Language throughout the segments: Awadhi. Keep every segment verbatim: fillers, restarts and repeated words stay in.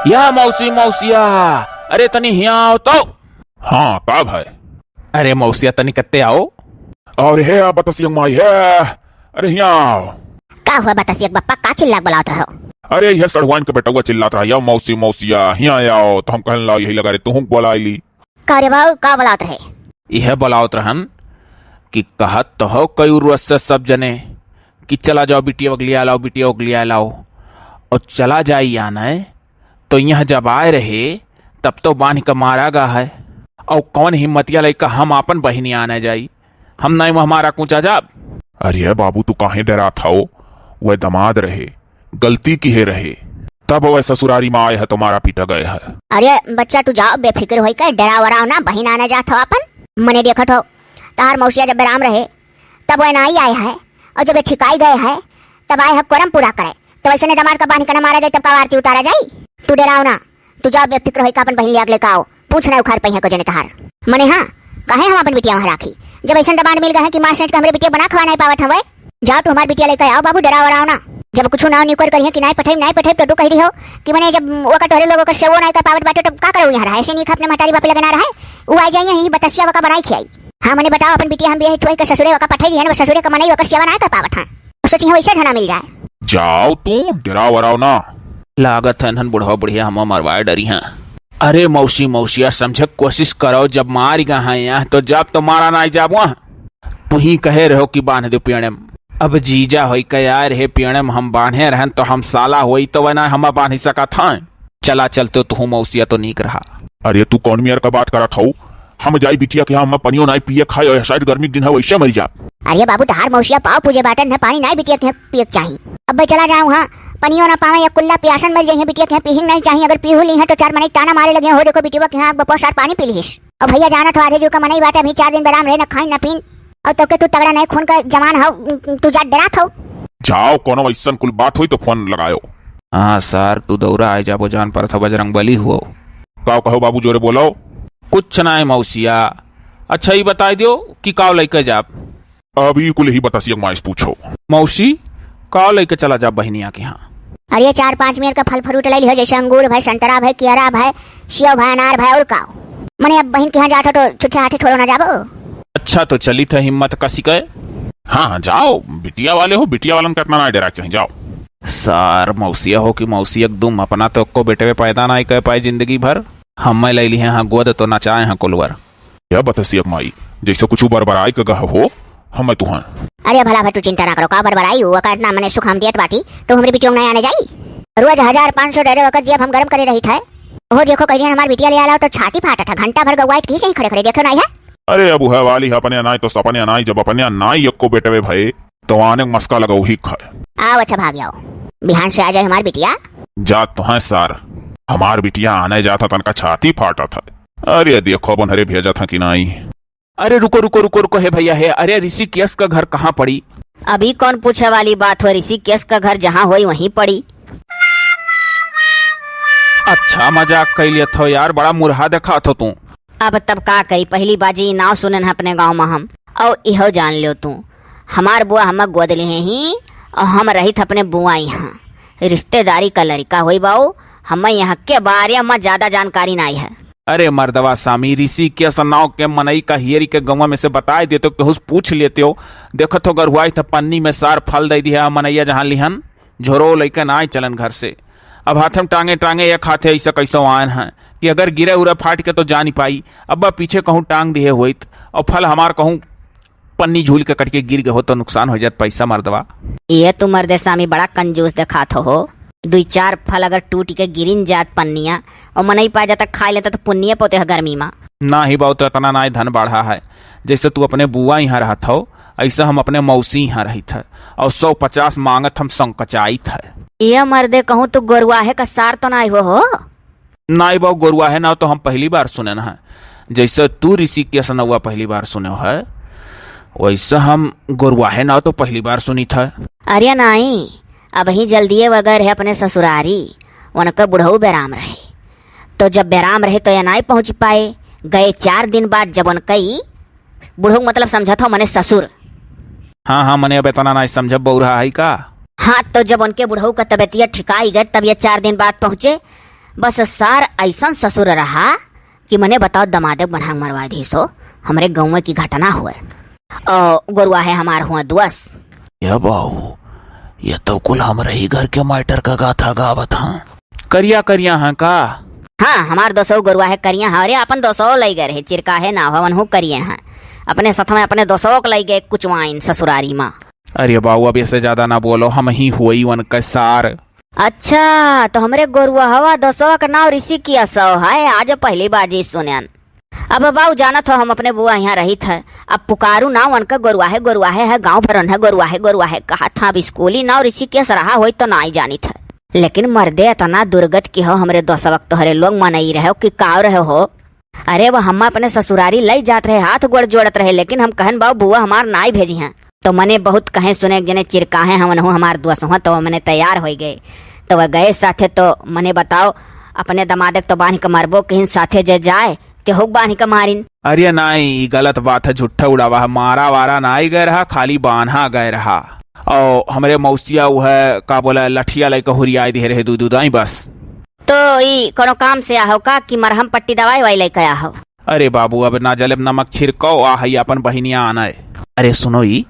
या मौसी, मौसिया, अरे तनी हियाँ आओ तो। हाँ, का भाई? अरे मौसिया, तनी कत्ते आओ। अरे हे आ बतसिया माई हे, अरे हियाँ आओ। का हुआ बतसिया बप्पा, का चिल्ला के बुलावत रहो? अरे यह सड़वाइन के बेटउआ चिल्लात रहा, "या मौसी, मौसिया, हियाँ आओ।" तो हम कहन ला, "यही लगा रे, तुहूँ बोलाई ली।" का रे बाऊ, का बोलावत रहे? यह बोलावत रहन कि कहत तो हो कई रोज से सब जने कि चला जाओ बिटिया वगलिया लाओ, बिटिया वगलिया लाओ, और चला जाई आने तो यहाँ जब आए रहे तब तो बांध के मारा गा है। और कौन हिम्मतिया लइका हम आपन बहिनी आने जाई? हम नहीं वो हमारा कूचा जाब। अरे बाबू, तू काहे डरात हो? वह दमाद रहे, गलती किहे रहे, तब वह ससुरारी में आए है, तुम्हारा पीटा गए है। अरे बच्चा, तू जाओ, बेफिक्र होई के, डराओ वराओ ना, बहिन आने जात हो आपन। मने देखत हो, तहार मौसिया जब बेराम रहे, तब वह नाई आए है, और जब ये ठिकाई गए है, तब आए है कोरम पूरा करे। तब ऐसे ने दमाद का बांध के न मारा जाए, तब का आरती उतारा जाए? तू डराओ ना, तू जाओ, बेफिक्र होई के अपन बहिन ले अगले का आओ, पूछ ना उखाड़ पइहे को जने तहार। मने हाँ, काहे हम अपन बिटिया वहाँ राखी? जब ऐसन दमाद मिल गए हैं कि मार सेंट के हमरे बिटिया बना खवा नहीं पावत हवे, जाओ तू हमार बिटिया लेके आओ बाबू, डराओ वराओ ना। जब कुछ ना निकर करिए कि नहीं पठाई, नहीं पठाई, तो तू कह रही हो कि मने जब ओकर तोहरे लोग ओकर सेवो नहीं कर पावत बाटे, तब का करो यहाँ रहे? ऐसे नहीं खा अपने महतारी बाप लगे ना रहे, वो आ जाइए यही बतसिया वका बनाई खियाई। हाँ, मने बताओ, अपन बिटिया हम बियाह ठुआई के ससुरे वका पठाई है ना, ससुरे का मनई वका सेवा ना कर पावत है। सोची है वैसे धना मिल जाए। जाओ तू, डराओ वराओ ना। लागत है इन्हन बुढ़वा बुढ़िया हम मरवाए डरी हैं। अरे मौसी, मौसिया समझे के कोशिश करो, जब मार गा हैं यहाँ, तो जब तो मारा ना जाब वहाँ। तू ही कहे रहो कि बांध दो पेड़े में। अब जीजा होई के आए रहे पेड़े में हम बांधे रहन, तो हम साला होई तो वह ना हम बांध सकत हैं। चला चलते तू मौसिया तो नीक रहा। अरे तू कौन मियर का बात करत हऊ? हम जाई बिटिया के यहाँ, हम पनियो नाई पिए खाए, और साइड गर्मी के दिन है, वैसे मर जा। अरे बाबू, तहार मौसिया पाव पूजे बाटन है, पानी नाई बिटिया के यहाँ पिए के चाही। अब भाई चला जाऊँ, हाँ, पनियो ना पावे या कुल्ला पियासन मर जाइए, बिटिया के यहाँ पीही नहीं चाही। अगर पीहू ली है तो चार मनई ताना मारे लगे, "हो देखो बिटिया के यहाँ बपौर सार पानी पी लीस।" अब भैया जानत हो, आधे जुग का मनई बाटे, अभी चार दिन बेराम रहे, ना खाई ना पीन, और तोके तू तगड़ा नहीं, खून का जवान हो, तू जात डरात हो। जाओ, कोनो ऐसन कुल बात होई तो फोन लगायो। हाँ सार, तू दौरा आए जाबो, जान परत हो बजरंग बली हुओ। का कहो बाबू, जोरे बोलो। कुछ ना है मौसिया। अच्छा, ये बताई दियो कि काव लइके जाब? अभी कुल ही बतसिया माइस पूछो। मौसी, काव लइके चला जाब बहिनिया के यहाँ? अरे, चार पाँच मेर का फल फ्रूट ले लिहो, जैसे अंगूर भाई, संतरा भाई, केरा भाई, सेव भाई, अनार भाई, और काव? मने अब बहिन के यहाँ जात हो तो छुट्टे हाथे छोड़ो ना जाबो। अच्छा, तो चली थे हिम्मत कसी के। हाँ, हाँ, जाओ, बिटिया वाले हो, बिटिया वालन का इतना ना डरा के चाही, जाओ। सार मौसिया हो कि मौसी एकदम अपना तो को बेटवे पैदा ना कर पाए जिंदगी भर। हमें ले लिहे हाँ गोद तो नचाए हाँ कोलवर। या बतसिया माई, जैसे कुछ बरबराई के गह हो, हमें तुहां। अरे भला भाई तू चिंता ना करो, का बरबराई हुआ का इतना मने सुख हम देत बाटी, तो हमरे बिटियों नहीं आने जाई। रोज हजार पाँच सौ डरे वकर जेब हम गरम करे रही थे। हो देखो कह रही हमार बिटिया ले आला तो छाती फाटा था, घंटा भर गवाइत की सही खड़े खड़े देखो नहीं है। अरे अब है वाली है अपने अनाई तो सपने अनाई, जब अपने अनाई यक्को बेटवे भए तो आने मस्का लगाओ ही खाए। आओ अच्छा भाग आओ, बिहान से आ जाए हमार बिटिया। जात तो हैं सार, हमार बिटिया आने जात है तनका छाती फाटा था। अरे देखो अब उन्हरे भेजा था कि नहीं। अरे रुको रुको रुको रुको, हे भैया हे, अरे ऋषिकेश का घर कहाँ पड़ी? अभी कौन पूछे वाली बात हो, ऋषिकेश का घर जहाँ होई वहीं पड़ी। अच्छा मजाक कर लिया थो यार, बड़ा मुरहा देखा थो तू। अब तब का करी, पहली बाजी नाव सुनन है अपने गाँव में हम। और इहो जान लो तू, हमार बुआ हमें गोद लिहे ही और हम रहित अपने बुआ यहाँ। रिश्तेदारी का लड़का होई बाऊ, हमें यहाँ के बारे में ज्यादा जानकारी नहीं है। अरे मर्दवा सामी, ऋषिकेश नाव के मनई का हियरी के गौवा में से बताए देते हो, केहूस पूछ लेते हो। देखत हो गरुआई था पन्नी में सार फल दे दिया मनैया जहाँ लिहन। झोरो लइके नाई चलन घर से। अब हाथे में टांगे टांगे एक हाथे ऐसा कैसो आयन है कि अगर गिरे उरे फाट के तो जा नहीं पाई। अब्बा पीछे कहूँ टांग दिए होइत और फल हमार कहूँ पन्नी झूल के कट के गिर गए हो तो नुकसान हो जात पैसा मर्दवा। ये तू मर्दे सामी बड़ा कंजूस देखात हो, हो। दुई चार फल अगर टूट के गिरिन जात पन्निया और मनई पा जाता खा लेता तो पुण्य पोते है गर्मी मा। ना ही बाऊ, तो इतना ना ही धन बढ़ा है। जैसे तू अपने बुआ यहाँ रहत हो, ऐसे हम अपने मौसी यहाँ रहित है और सौ पचास मांगत हम संकचाइत है। ये मर्दे कहूँ तू गोरुआहे का सार तो ना हो, हो? नाई बाऊ, गोरुआहे नाव तो हम पहली बार सुने न है। जैसे तू ऋषिकेश नौवा पहली बार सुने है, वैसे हम गोरुआहे नाव तो पहली बार सुनी था। अरे नाई, अब ही जल्दिए वगैरह अपने ससुरारी, उनका बुढ़ऊ बेराम रहे, तो जब बेराम रहे तो ये नाई पहुँच पाए। गए चार दिन बाद जब उनकई बुढ़ऊ मतलब समझत हो मने ससुर। हाँ, हाँ, मने अब इतना नाई समझब बौरा है का? हाँ, तो जब उनके बुढ़ऊ का तबीयतिया ठिकाई गए तब ये चार दिन बाद पहुँचे। बस सार अइसन ससुर रहा कि मने बताओ, दमादे क बनहा के मरवाइ दिहिस हो। हमरे गउँवे की घटना हुए। ओ, गोरुआ है हमार हुआ दुअस। या बाऊ, ये तो कुल हमरे ही घर के matter का गाथा गावत हाँ। करिया करिया हाँ का? हाँ, हमार दोसौ गोरुआ है करिया हाँ। अरे, आपन दोसौ लइ गए रहे, चिरका है ना हवन हो करिए हाँ। अपने साथ में अपने दोसौ के लइ गए कुचवाइन ससुरारी मा। अरे बाऊ, अब ऐसे ज्यादा ना बोलो, हम ही हुई उनका सार। अच्छा, तो हमरे गोरुआहवा दोसवा का नाव ऋषिकेश है, आज पहली बाजी सुनन। अब बाऊ जानत हो, हम अपने बुआ यहाँ रहित है, अब पुकारू ना उनका गोरुआहे, गोरुआहे है, गाँव भरन है, गोरुआहे, गोरुआहे कहत हाँ। अब स्कूली नाव ऋषिकेश रहा होई तो नाई जानित है, लेकिन मर्दे इतना दुर्गत की हो हमरे दोसवा क, तोहरे लोग मनई रहे हो कि काव रहे हो। अरे, वो हम अपने ससुरारी लई जात रहे, हाथ गोड़ जोड़त रहे, लेकिन हम कहन, "बाऊ, बुआ हमार नाई भेजी हैं।" तो मने बहुत कहे सुने, एक जने चिरकाहे हैं, उनहु हमार दोस्त हुआ, तो मने तैयार होइ गए। तो वह गए साथे, तो मने बताओ, अपने दमादे क तो बान्हि के मरबो किहिन, साथे जे जाए, तेहू क बान्हि के मारिन। अरे नाई, ई गलत बात है, झूठा उड़ावा है, मारा वारा नाई गए रहा, खाली बान्हा गए रहा। और हमरे मौसिया उ है, का बोला, लठिया लइके हुरियाई दिहे रहे, दू दू दाई बस। तो ई कोनो काम से आहो का कि मरहम पट्टी दवाई वाई लइके आहो? अरे बाबू, अब ना जलेब नमक छिड़को, आ हई आपन बहिनिया आनय। अरे सुनो ई,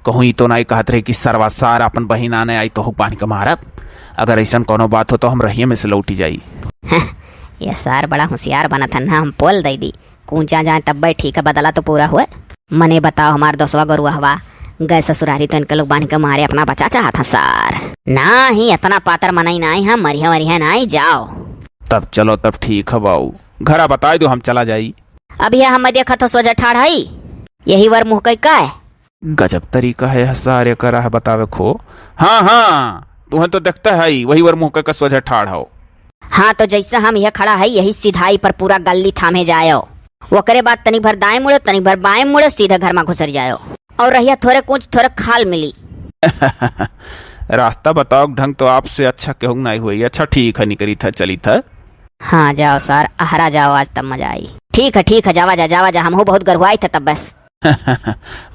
कहूँ ई तो नाई कहत रहे कि सरवा सार आपन बहिन आनय आई तोहू बान्हि के मारब। अगर अइसन कोनो बात हो तो हम रहिए में से लौटी जाई। हं, ये सार बड़ा होशियार बनत हन ना, हम पोल दइ दी। कूचा जाए तब्बे ठीक है, बदला तो पूरा हुए। मने बताओ, हमार दोसवा गोरुआहवा गए ससुरारी तो इनके लोग बान्हि के मारे अपना बचा चाहत हैं सार। नाहीं, इतना पातर मनई नाहीं हम, मरिहे वरिहे नाहीं, जाओ। तब चलो, तब ठीक है बाऊ, घरा बताई दो, हम चला जाई। अब यह हम देखत हो सोझे ठाढ़ हई, यही वर मुँह कई का है? गजब तरीका है सारे का राह बतावे खो। हाँ, हाँ, तुहन तो देखता है, वही वर मुँह कई का सोझे ठाढ़ हो। हाँ, तो जैसे हम यह खड़ा है, यही सिधाई पर पूरा गल्ली थामे जायो। ओकरे बाद तनी भर दाएं मुड़ो, तनी भर बाएं मुड़ो, सीधे घर में घुसर जायो। और रहिया थोरे कूच, थोरे खाल मिली। रास्ता बताओ ढंग तो आपसे अच्छा केहू नाई हुई। अच्छा ठीक है, निकरी था, चली था। हाँ, जाओ सार, अहरा जाओ, आज तब मजा आई। ठीक है, ठीक है, जावा जा, जावा जा, हमहू बहुत गरुआई थे तब बस।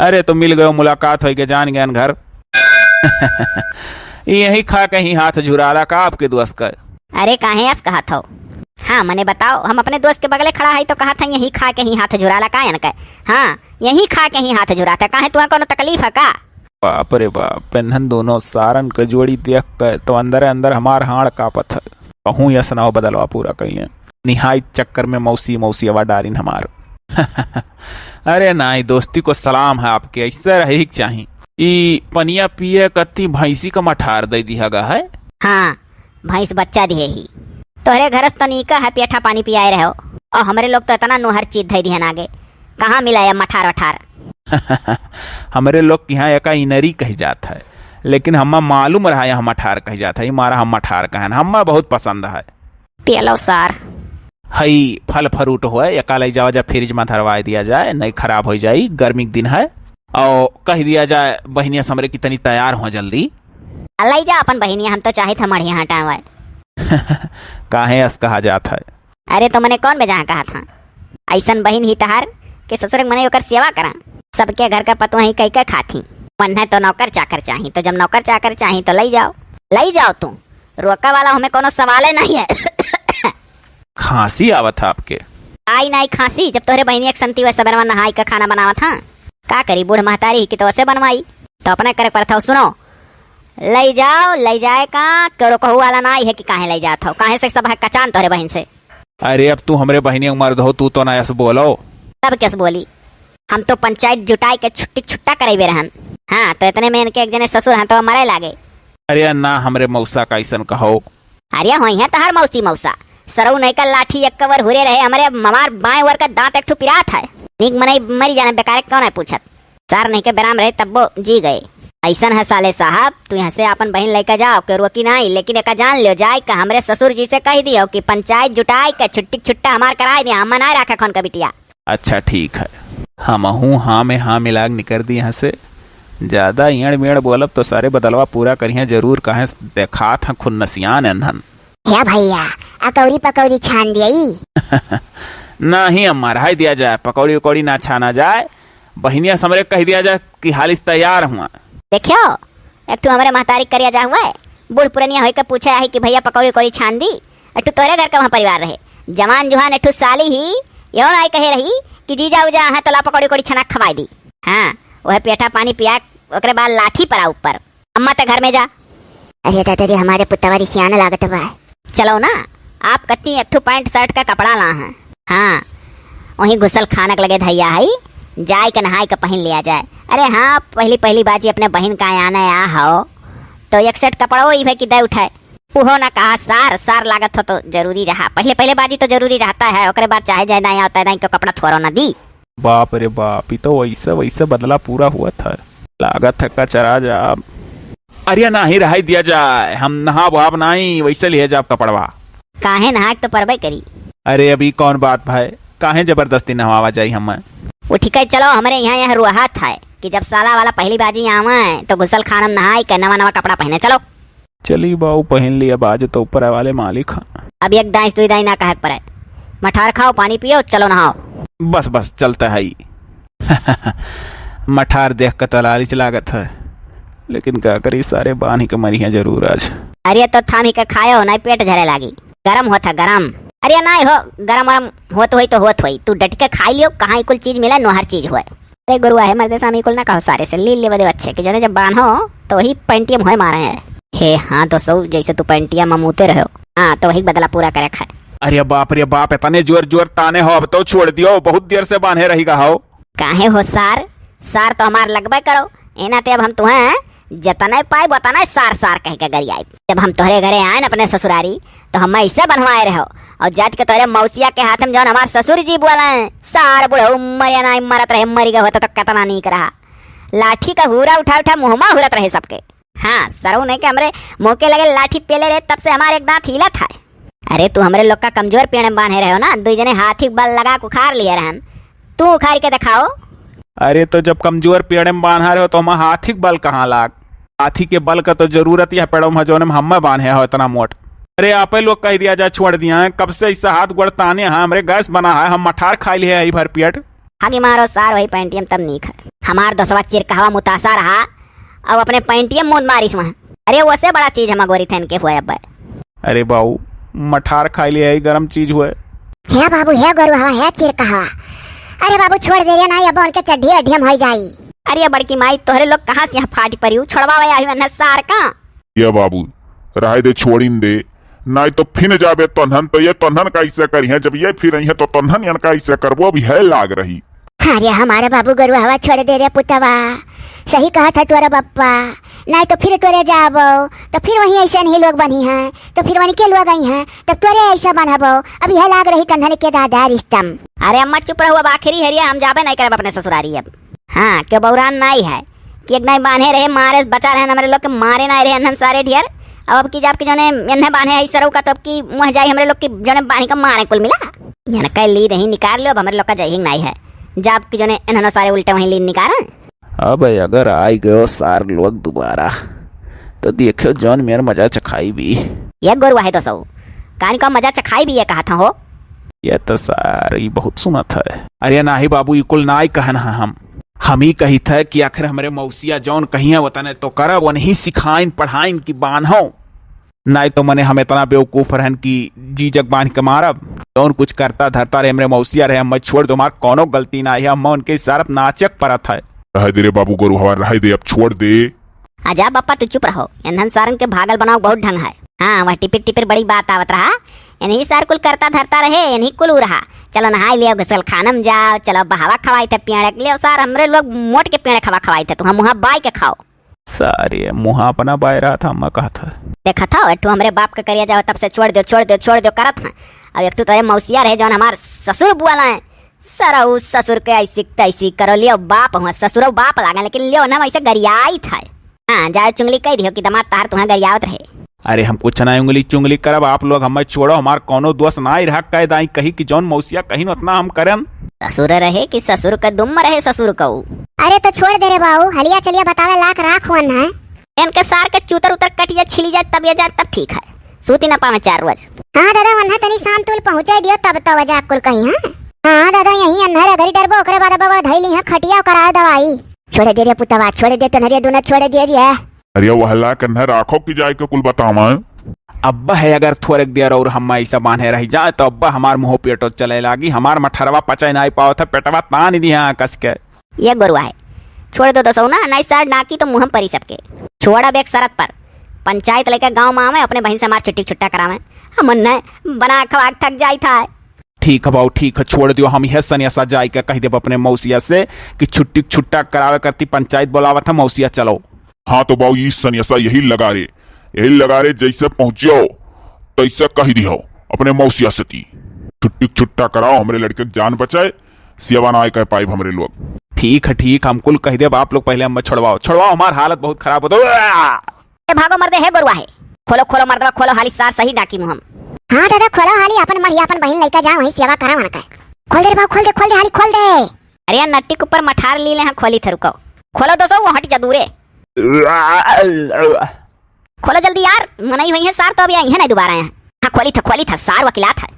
अरे, तो मिल गयो, मुलाकात होई के जान गयन घर। यही खा के ही हाथ झुराला का आपके दोस्त का? अरे, काहे अस कहत हो? हाँ, मने बताओ, हम अपने दोस्त के बगले खड़ा हई तो कहत हई, यही खा के ही हाथ झुराला का इनके? हाँ, यही खा के ही हाथ झुराता। काहे, तुहा कोनो तकलीफ है का? बाप रे बाप, पेन्हन दोनों सारन के जोड़ी देख के तो अंदरे अंदर हमार हाड़ कांपत है। कहूँ यस नाव बदलवा पूरा कइले। निहाई चक्कर में मौसी, मौसी आवा डारिन हमार। अरे नाई, दोस्ती को सलाम है आपके, ऐसे रहे ही चाही। ई पनिया पिए कत्ती भैंसी का मठार दे दिहा गा है। हाँ, भैंस बच्चा दिहे ही। तोहरे घर से तो नीका है, पेठा पानी पियाए रहो। और हमरे लोग तो इतना नोहर चीज धई दिहन आगे। कहाँ मिला या मठार वठार? हमरे लोग के यहाँ एका इनरी कही जात है, लेकिन हम्मा मालूम रहा यहाँ मठार कही जात है, ई मारा हम मठार कहन, हम्मा बहुत पसंद है। पियलो सार। हई फल फ्रूट होए, एका लई जावा जा, फ्रिज में धरवाए दिया जाए, नहीं खराब हो जाई, गर्मी के दिन है। और कह दिया जाए बहिनिया समरे की तनी तैयार हो जल्दी। आ, लई जा अपन बहिनिया, हम तो चाहित हम अड़िया हटावे। काहे अस कहा जात है? अरे तो मने कौन बेजाह कहा था? ऐसन बहिन ही तहार के ससुर के मने ओकर सेवा करा। सबके घर का पतोह ही कई के खाथी। मन है तो नौकर चाकर चाही, तो जब नौकर चाकर चाही तो लई जाओ, लई जाओ तू। रोका वाला हमें कोनो सवाले नहीं है। खांसी आवत है आपके? आई नाई खांसी, जब तोहरे बहिनी एक संती हुए सबेरवा नहाई के खाना बनावत हाँ। का करी, बूढ़ महतारी ही कि तो ओसे बनवाई, तो अपना करे पड़त हौ। सुनो, लई जाओ, लई जाए का, केरो कहू वाला नाई है कि काहे लई जात हो, काहे से सब है कचान तोहरे बहिन से। अरे अब तू हमरे बहिनी के मर्द हो, तू तो ना ऐसे बोलो। तब कैसे बोली? हम तो पंचायत जुटाए के छुट्टी छुट्टा करैबे रहन। हाँ, तो इतने में इनके एक जने ससुर हैं तो मरे लागे। अरे ना, हमरे मौसा का ऐसन कहो। अरे होई है तहार मौसी मौसा। सरऊ नहीं का लाठी एक कवर हुरे रहे, हमरे ममार बाएं ओर का दांत एक ठो पिरात है। नीक मनई मरी जाने, बेकारे कौन है पूछत। सार नहीं के बेराम रहे तब्बो जी गए। ऐसन है साले साहब, तू यहाँ से अपन बहिन लेके जाओ, के रोकी नहीं, लेकिन एका जान लियो जाए का हमरे ससुर जी से कह दियो कि पंचायत जुटाए के छुट्टी छुट्टा हमार कराए दिया, हम ना रखे कौन का बिटिया। अच्छा ठीक है, हमहू हाँ में हाँ मिला के निकर दी यहाँ से। ज्यादा एड़ मेड़ बोलब तो सारे बदलवा पूरा करिहे जरूर, काहे देखात हैं खुन्नसियान एन्हन। या भैया, अकौड़ी पकौड़ी छान दियई? नहीं अम्मा, रहाई दिया जाए, पकौड़ी उकौड़ी ना छाना जाए। बहिनिया समरे कह दिया जाए कि हालिस तैयार हुआ। देखियो, एक ठो हमरे महतारी करिया जा हुआ है, बूढ़ पुरनिया होई के पूछे रही कि भैया पकौड़ी उकौड़ी छान दी, अठू तोहरे घर का वहाँ परिवार रहे। जवान जुहान अठू साली ही, यो नाई कहे रही कि जीजा उजा हैं तो ला पकौड़ी उकौड़ी छना खवाई दी। हाँ, वह पेठा पानी पिया, ओकरे बाद लाठी परा ऊपर। अम्मा ते घर में जा। अरे दादा रे, हमारे पुतवा री सियान लागत बा। चलो ना, आप कत्ती एक ठो पैंट शर्ट का कपड़ा ला हैं। हाँ, वहीं गुसल खाना के लगे धैया है, जाए के नहाए के पहन लिया जाए। अरे हाँ, पहली पहली बाजी अपने बहिन का आने आ हो, तो एक सेट कपड़ो ई भाई की दे उठाए। उहो ना कहा सार, सार लागत हो तो जरूरी रहा। पहले पहले बाजी तो जरूरी रहता है, ओकरे बाद चाहे जाए दाई आवता है दाई तो कपड़ा थोरो ना दी। बाप रे बाप, ई तो वैसे वैसे बदला पूरा हुआ था। लागत है कचरा जाब। अरे नाही, रहाई दिया जाए, हम नहाब वहाब नाही, वैसे लिहे जाब कपड़वा। काहे नहाए के तो परबे करी। अरे अभी कौन बात भाई, काहे जबरदस्ती नहवावा जाई हमें? वो ठीक है, चलो हमरे यहाँ यह रुआहत है कि जब साला वाला पहली बाजी आवे तो गुसल खानम नहाए के नवा नवा कपड़ा पहने। चलो। चली बाऊ, पहन लिया, बाज तो ऊपर वाले मालिक हैं। अब एक दाईं से दुई दाईं ना कहे के पड़े। मठार खाओ, पानी पियो, चलो नहाओ। बस बस, चलता है ई। मठार देख के तो लालिच लागत है, लेकिन का करी, सारे बान्ही के मरिहे जरूर आज। अरे तो थामी के खायो, नहीं पेट झरे लागी, गरम होत है गरम। अरे नहीं हो, गरम वरम होत होई तो होत होई, तू डट के खाई लियो, कहाँ ई कुल चीज मिले, नोहर चीज होए। अरे गुरुआ है मर्दे, सामी कुल ना कहो, सारे से लील लेवे दे अच्छे के, जने जब बान्हो तो वही पैंटिया में होए मारे हैं। हे हाँ दोस्तों, जैसे तू पैंटिया में मूते रहो, हाँ तो वही बदला पूरा करे खाए। अरे बाप रे बाप, इतने जोर जोर ताने हो, अब तो छोड़ दियो, बहुत देर से बान्हे रही गा हो। काहे हो सार, सार तो हमार लगबे करो, एना ते अब हम तुम्हें जतने पाइब ओतने सार सार कह के गरियाइब। जब हम तोहरे घरे आए न अपने ससुरारी, तो हम ऐसे बनवाए रहो, और जात के तोहरे मौसिया के हाथ में जौन हमार ससुर जी बोले, "सार बुढ़ऊ मरे नाई, मरत रहे, मरी गए होता तो कितना नीक रहा।" लाठी का हूरा उठा उठा मुँह मा हुरत रहे सबके। हाँ, सरऊ नहीं के हमरे मुँह के लगे लाठी पेले रहे, तब से हमार एक दाँत हिलत है। अरे तू हमरे लोग का कमजोर पेड़ में बांधे रहे हो ना, दुई जने हाथी के बल लगा के उखाड़ लिए रहन, तू उखाड़ के दिखाओ। अरे तो जब कमजोर पेड़ में बांधा रहे हो तो हमार हाथी के बल कहाँ लाग? हाथी के बल का तो जरूरत यह पेड़ों में जौने में हमें बांधे हो इतना मोट। अरे आपे लोग कह दिया जा, छोड़ दिया है, कब से ऐसा हाथ गोड़ ताने हैं, हमरे गैस बना है, हम मठार खाई लिए है भर पेट। हागी मारो सार, वही पैंटियम तब नीक है। हमार दोस्तवा चिरकहवा मुतासा रहा, अब अपने पैंटियम मूंद मारिस वहाँ। अरे वसे बड़ा चीज हम अगोरी थैन के हुआ अब। अरे बाऊ, मठार खाई ले आई, गरम चीज हुए। हे बाबू, हे गोरु हवा, हे चिरकहवा। अरे बाबू, छोड़ दे रे, नाई अब उनके चड्ढी अड्ढियम होई जाई। अरे बड़की माई, तोहरे लोग कहाँ से यहाँ फाटी परी हूँ, छोड़वावे आई हूँ अन्हर सार का। ये बाबू, रहे दे, छोड़िन दे, नाई तो फिन जाबे तन्हन, तो ये तन्हन का ऐसे करी है, जब ये फिर आई है तो तन्हन यन का ऐसे करबो, अभी है लाग रही। अरे हमारे बाबू गोरु हवा, छोड़ दे रे पुतवा, सही कहा था तोरा बप्पा, नाई तो फिर तोरे जाबो, तो फिर वहीं ऐसे नहीं लोग बनी हैं, तो फिर वहीं के लोग आई हैं, तब तोरे ऐसा बनबो, अब यह लाग रही तन्हन के दादा रिश्तम। अरे अम्मा चुप रहो, अब आखिरी हरिया, हम जाबे नहीं करब अपने ससुरारी अब। हाँ, क्यों बौरान नाई है कि एक नाई बांधे रहे, मारे बचा रहे, हमरे लोग के मारे नाई रहे, एन्हन सारे ढियर। अब, अब की जाब की जौने एन्हे बांधे है सरऊ का, तो अब की मुँह जाई हमरे लोग की जौने बांधी का मारे कुल मिला। यन कह ली रही निकाल लो, अब हमरे लोग का जय हिंग नाई है। जाब की जौने एन्हनो सारे उल्टे वहीं लीन निकाल। अब अगर आई गयो सार लोग दोबारा, तो देखो जौन मेर मजा चखाई भी। ये गोरुआ है तो सऊ, कान का मजा चखाई भी ये कहा था हो। ये तो सार, ई बहुत सुनत है। अरे नाही बाबू, ई कुल नाई कहन है हम। हम ई कही थे कि आखिर हमरे मौसिया जौन कही है, वतने तो करब, वनही सिखाइन पढ़ाइन की बान्हो। नाई तो मने हम इतना बेवकूफ रहन कि जी जग बांध के मारब। जौन कुछ करता धरता रहे, हमरे मौसिया रहे, हमें छोड़ दो, हमार कौनो गलती ना है, हम उनके इशारत नाचक परत है। रहे दे रे बाबू गोरु हवा, रहे दे, अब छोड़ दे। आजा बप्पा, तू चुप रहो। एन्हन सारन के भागल बनाओ बहुत ढंग है। हाँ, वह टिपिर टिपिर बड़ी बात आवत रहा। एनही सार कुल करता धरता रहे, एनही कुल उ रहा। चलो नहाई लियो, गुसल खानम जाओ, चलो बहावा खवाई थे पेड़ के लियो। सार हमरे लोग मोट के पेड़ खवा खवाई थे, तुम मुहा बाई के खाओ। सारे मुहा अपना बाय रहा था, अम्मा कहा था। देखा था, एक ठो हमरे बाप के करिया जाओ, तब से छोड़ दो, छोड़ दो, छोड़ दो करत हैं। अब एक ठो तोरे मौसिया रहे, जौन हमार ससुर बुआला है। सरऊ ससुर के ऐसी तैसी करो, लियो बाप हुआ, ससुरो बाप लागे, लेकिन लियो ना वैसे गरियाई था। हाँ, जाओ चुंगली कह दियो कि दामाद तार तुहा गरियावत रहे। अरे हम कुछ ना उंगली चुंगली करब, आप लोग हमें छोड़ो, हमार कौनो दोष ना ही रहा, कह दाई कही कि जौन मौसिया कहीं उतना हम करन। ससुर रहे कि ससुर का दुम रहे ससुर का ऊ। अरे तो छोड़ दे रे बाऊ, हलिया चलिया बतावे लाख राख हुआ ना। इनके सार के चूतर उतर कटिया छिली जाए तब ये जाए तब ठीक है, सूती ना पावे चार रोज। हाँ दादा, वन्हा तनी शाम तुल पहुँचाई दियो तब तो वजह कुल कहीं। हाँ हाँ दादा, यही अन्हर अगरी डरबो, ओकरे बाद अब वो धैली है खटिया कराए दवाई। छोड़ दे रे पुतवा, छोड़ दे, तनहरे दोनों छोड़ दे रे। अरे वहला कन्हे राखो कि जाए के कुल बतावा। अब्बा है, अगर थोरेक देर और हम ऐसा बान्हे रह जाए, तो अब्बा हमार मुँह पेटो चले लागी, हमार मठरवा पचे नाई पावत है, पेटवा तान दिया कस के। ये गोरुआ है, छोड़ दो दसऊ ना, नाई सार डाकी तो मुँह परी सबके। छोड़ अब एक शरत पर, पंचायत लेके गाँव में आवे, अपने बहिन से हमार छुट्टी छुट्टा करावे। हम न बना खवा के थक जाई था। ठीक है बाऊ, ठीक है, छोड़ दियो, हम यह सनेसा जाई के कह देब अपने मौसिया से कि छुट्टी छुट्टा करावे करती पंचायत बोलावत है, मौसिया चलो। हाँ तो बाऊ, ई सनेसा यही लगा रे, यही लगा रे, जैसे पहुँचियो तैसे कह दियो अपने मौसिया से कि छुट्टी छुट्टा कराओ, हमरे लड़के के जान बचाए, सेवा ना आए कह पाइब हमरे लोग। ठीक है, ठीक, हम कुल कह देब, आप लोग पहले हमें छोड़वाओ, छोड़वाओ, हमार हालत बहुत खराब होता है। ए भागो मर्दे, हे गोरुआ है, खोलो, खोलो मर्दवा, खोलो हाली, सार सही डाकी मुहम। हाँ दादा, खोलो हाली, अपन मढ़िया, अपन बहिन लइका जा, वहीं सेवा करा वनका। खोल दे रे बाऊ, खोल दे, खोल दे हाली, खोल दे। अरे यार, नट्टी के ऊपर मठार ली ले, हाँ, खोली थे, रुको। खोलो दोसो, वो हट जा दूरे। खोलो जल्दी यार, मनई हुई है सार, तो अभी आई है नहीं दोबारा यहाँ। हाँ, खोली था, खोली था, सार वकिलात है।